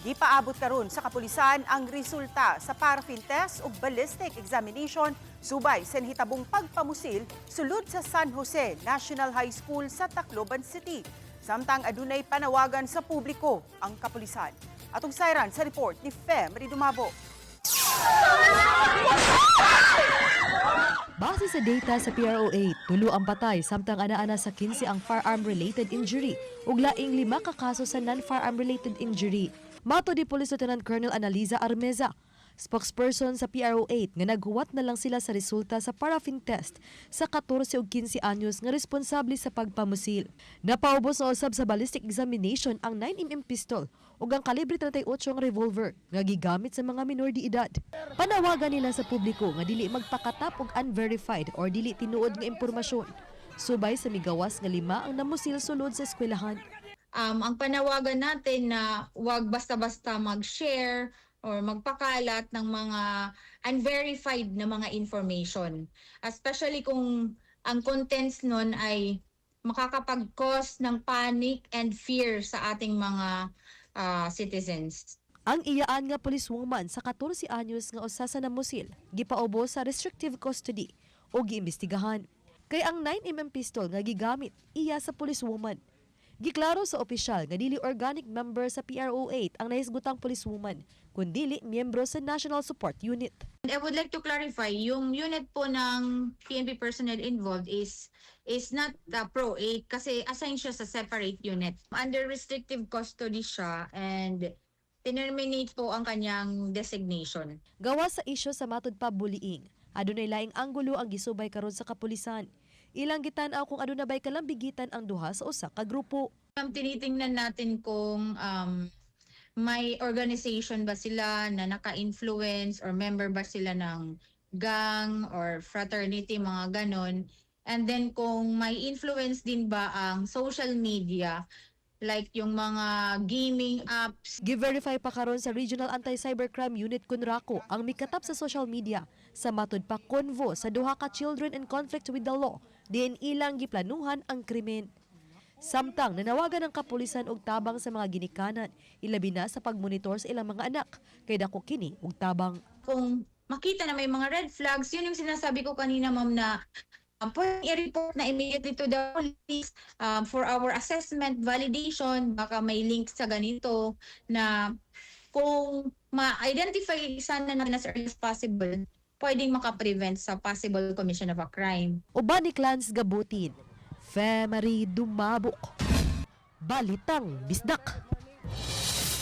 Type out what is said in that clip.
Gipaabot karon sa kapulisan ang resulta sa paraffin test ug ballistic examination subay sa nahitabong pagpamusil sulod sa San Jose National High School sa Tacloban City. Samtang adunay panawagan sa publiko ang kapulisan. Atong sayran sa report ni Fe Dumabo. Base sa data sa PRO8, 3 ang patay samtang ana-ana sa 15 ang firearm-related injury ug laing 5 ka kaso sa non-firearm-related injury. Matod ni Police Lieutenant Colonel Analiza Armeza, spokesperson sa PRO8, nga naghuwat na lang sila sa resulta sa paraffin test sa 14 ug 15 anyos nga responsable sa pagpamusil. Napaubos na usab sa ballistic examination ang 9 mm pistol ug ang kalibre 38 nga revolver nga gigamit sa mga minor de edad. Panawagan nila sa publiko nga dili magpakatap og unverified or dili tinuod nga impormasyon subay sa migawas nga 5 ang namusil sulod sa eskwelahan. Ang panawagan natin na wag basta-basta mag-share or magpakalat ng mga unverified na mga information. Especially kung ang contents nun ay makakapag-cause ng panic and fear sa ating mga citizens. Ang iyaan nga policewoman sa 14 anyos nga usa sa namusil, gipaubos sa restrictive custody o giimbestigahan. Kay ang 9 mm pistol nga gigamit, iya sa policewoman. Giklaro sa opisyal nga dili organic member sa PRO8 ang nahisgutang policewoman, kundili miyembro sa National Support Unit. And I would like to clarify, yung unit po ng PNP personnel involved is not the Pro 8 kasi assigned siya sa separate unit. Under restrictive custody siya and terminate po ang kanyang designation. Gawa sa isyu sa matud pa bullying, adunay laing anggulo ang gisubay karon sa kapulisan. Ilang gitan-aw kung aduna bay kalambigitan ang duha sa usa ka grupo. Tinitingnan natin kung may organization ba sila na naka-influence or member ba sila ng gang or fraternity, mga ganon. And then kung may influence din ba ang social media, like yung mga gaming apps. Gi-verify pa karon sa Regional Anti-Cybercrime Unit Kunrako ang mikatap sa social media sa matud pa convo sa duha ka children in conflict with the law diin ilang giplanuhan ang krimen. Samtang nanawagan ang kapulisan og tabang sa mga ginikanan, ilabi na sa pagmonitor sa ilang mga anak kay dako kini og tabang. Kung makita na may mga red flags, yun yung sinasabi ko kanina, ma'am, na pwedeng i-report na immediately to the police for our assessment, validation, baka may link sa ganito na kung ma-identify sana natin as early as possible, pwedeng makaprevent sa possible commission of a crime. Uban ni Clans Gabutin, Fe Marie Dumabok. Balitang Bisdak.